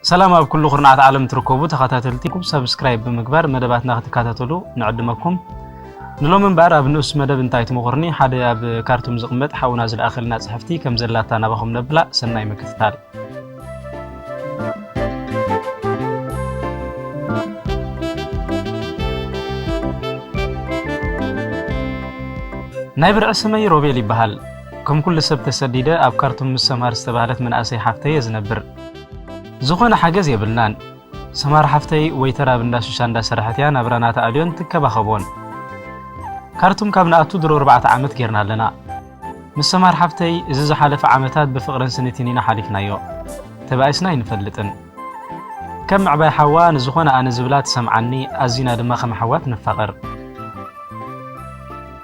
ሰላም ኣብ ኩሉ ኩርናዓት ዓለም ትርከቡ ተኸታተልቲ፣ ሰብስክራይብ ብምግባር መደባትና ክትከታተሉ ንዕድመኩም። ንሎሚ እምበኣር ኣብ ንኡስ መደብ እንታይ ትመኹርኒ፣ ሓደ ኣብ ካርቱም ዝቕመጥ ሓውና ዝለኣኸልና ጽሕፍቲ ከም ዘላታ ናባኹም ነብላ። ሰናይ ምክትታል። ናይ ብርዒ ስመይ ሮቤል ይበሃል። ከም ኩሉ ሰብ ተሰዲደ ኣብ ካርቱም ምስ ሰማር ዝተባህለት መንእሰይ ሓፍተይ እየ ዝነብር። ዝኾነ ሓገዝ የብልናን። ሰማር ሓፍተይ ወይተር ኣብ እንዳ ሹሻ እንዳሰርሐት እያ ናብራና ተኣልዮን ትከባኸቦን። ካርቱም ካብ ንኣቱ ድሮ ኣርባዕተ ዓመት ጌርና ኣለና። ምስ ሰማር ሓፍተይ እዚ ዝሓለፈ ዓመታት ብፍቕርን ስኒትን ኢና ሓሊፍናዮ። ተባኢስና ኣይንፈልጥን። ከም ምዕባይ ሓዋ ንዝኾነ ኣነ ዝብላ ትሰምዓኒ፣ ኣዚና ድማ ከም ኣሕዋት ንፋቐር።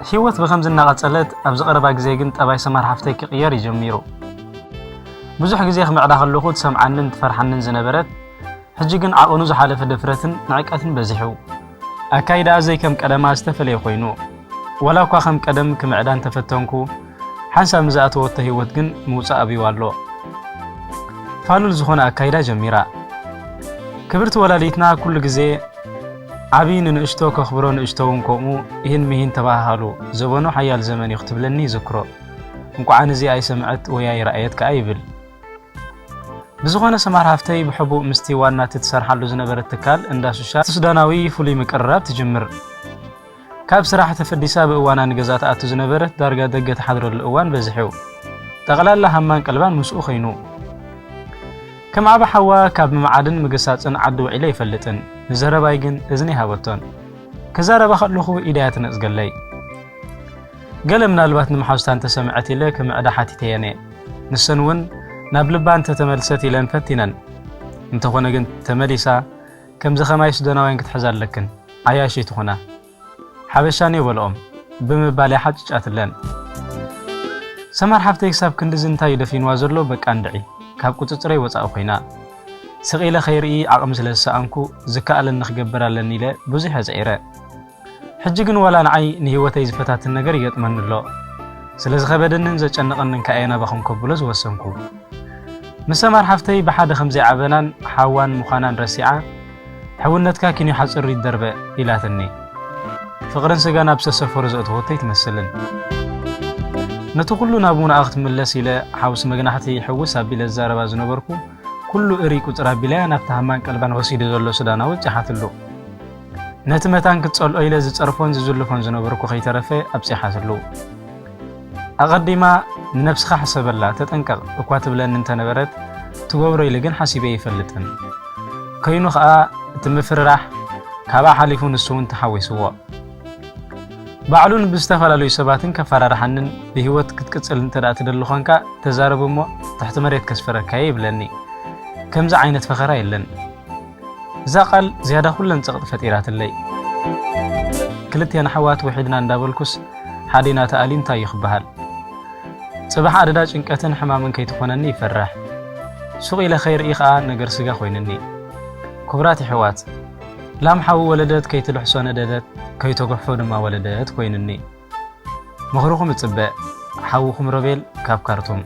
ህይወት ብኸምዚ እናቐጸለት፣ ኣብዚ ቀረባ ግዜ ግን ጠባይ ሰማር ሓፍተይ ክቕየር እዩ ጀሚሩ። ብዙሕ ግዜ ክምዕዳ ከለኹ ትሰምዓንን ትፈርሓንን ዝነበረት፣ ሕጂ ግን ዓቐኑ ዝሓለፈ ድፍረትን ንዕቀትን በዚሑ። ኣካይዳኣ ዘይከም ቀደማ ዝተፈለየ ኮይኑ፣ ዋላ እኳ ከም ቀደም ክምዕዳ እንተፈተንኩ፣ ሓንሳብ ንዝኣተወቶ ህይወት ግን ምውጻእ ኣብይዋ ኣሎ። ፋሉል ዝኾነ ኣካይዳ ጀሚራ። ክብርቲ ወላዲትና ኩሉ ግዜ ዓቢ ንንእሽቶ ከኽብሮ፣ ንእሽቶ እውን ከምኡ፣ ኢሂን ምሂን ተበሃሃሉ፣ ዘበኑ ሓያል ዘመን እዩ ክትብለኒ ይዝክሮ። እንቋዕ ነዚ ኣይሰምዐት ወይ ኣይረኣየት ከኣ ይብል። ብዝኾነ ሰማር ሃፍተይ ብሕቡእ ምስቲ ዋና እቲ ትሰርሓሉ ዝነበረት ትካል እንዳ ሹሻ እቲ ሱዳናዊ ፍሉይ ምቅርራብ ትጅምር። ካብ ስራሕ ተፈዲሳ ብእዋና ንገዛ ትኣቱ ዝነበረት ዳርጋ ደገ ትሓድረሉ እዋን በዚሑ። ጠቕላላ ሃማን ቀልባን ምስኡ ኸይኑ። ከም ዓቢ ሓዋ ካብ ምምዓድን ምግሳጽን ዓዲ ውዒለ ኣይፈልጥን። ንዘረባይ ግን እዝኒ ኣይሃበቶን። ክዛረባ ከለኹ ኢዳ እያ ትነጽገለይ። ገለ ምናልባት ንምሓዙታ እንተሰምዐት ኢለ ክምዕዳ ሓቲተየን እየ። ንሰን እውን ናብ ልባ እንተተመልሰት ኢለን ፈቲነን። እንተኾነ ግን ተመሊሳ፣ "ከምዚ ኸማይ ሱዳናውያን ክትሕዛ ኣለክን፣ ዓያሽ ኣይትኹና። ሓበሻን እየ በልኦም" ብምባል እያ ሓጭጫትለን። ሰማር ሓፍተይ ክሳብ ክንድዚ እንታይ እዩ ደፊንዋ ዘሎ በቃ እንድዒ፣ ካብ ቁጽጽረይ ወጻኢ ኮይና። ስቕ ኢለ ከይርኢ ዓቕሚ ስለ ዝሰኣንኩ፣ ዝከኣለኒ ክገብር ኣለኒ ኢለ ብዙሕ እየ ጽዒረ። ሕጂ ግን ዋላ ንዓይ ንህይወተይ ዝፈታትን ነገር ይገጥመኒ ኣሎ። ስለ ዝኸበደንን ዘጨነቐንን ከኣ እየ ናባኹም ከብሎ ዝወሰንኩ። ምስ ሰማር ሓፍተይ ብሓደ ከም ዘይዓበናን ሓዋን ምዃናን ረሲዓ፣ "ሕውነትካ ኪንዮ ሓጺር ይደርበ" ኢላትኒ። ፍቕርን ስጋን ኣብ ሰሰፈሩ ዘእተወቶ ኣይትመስልን። ነቲ ኩሉ ናብ ውንኣ ክትምለስ ኢለ ሓውስ መግናሕቲ ሕውስ ኣቢለ ዝዛረባ ዝነበርኩ፣ ኩሉ እርይ ቁጽር ኣቢላያ ናብቲ ሃማን ቀልባን ወሲዱ ዘሎ ሱዳናዊ ኣብጺሓትሉ። ነቲ መታን ክትጸልኦ ኢለ ዝጸርፎን ዝዝልፎን ዝነበርኩ ከይተረፈ ኣብጺሓትሉ። ኣቐዲማ "ንነብስኻ ሕሰበላ፣ ተጠንቀቕ" እኳ ትብለኒ እንተነበረት፣ ትገብሮ ኢለ ግን ሓሲበ ኣይፈልጥን። ኮይኑ ኸኣ እቲ ምፍርራሕ ካብኣ ሓሊፉ ንሱ እውን ተሓዊስዎ። ባዕሉን ብዝተፈላለዩ ሰባትን ከፈራርሓንን ብህይወት ክትቅጽል እንተ ደኣ ትደሊ ኾንካ፣ ተዛረብ እሞ ትሕቲ መሬት ከስፍረካ እየ ይብለኒ። ከምዚ ዓይነት ፈኸራ የለን። እዛ ቃል ዝያዳ ኩለን ጸቕጢ ፈጢራትለይ። ክልቴና ኣሕዋት ውሒድና እንዳበልኩስ ሓዴና ተኣልዩ እንታይ እዩ ክበሃል? ጽባሕ ኣደዳ ጭንቀትን ሕማምን ከይትኾነኒ ይፈርሕ። ሱቕ ኢለ ከይርኢ ኸኣ ነገር ስጋ ኮይኑኒ። ክቡራት የሕዋት፣ ላም ሓዊ ወለደት ከይትልሕሶ ነደደት፣ ከይተጉሕፎ ድማ ወለደት ኮይኑኒ። ምኽርኹም እጽበ። ሓውኹም ሮቤል ካብ ካርቱም።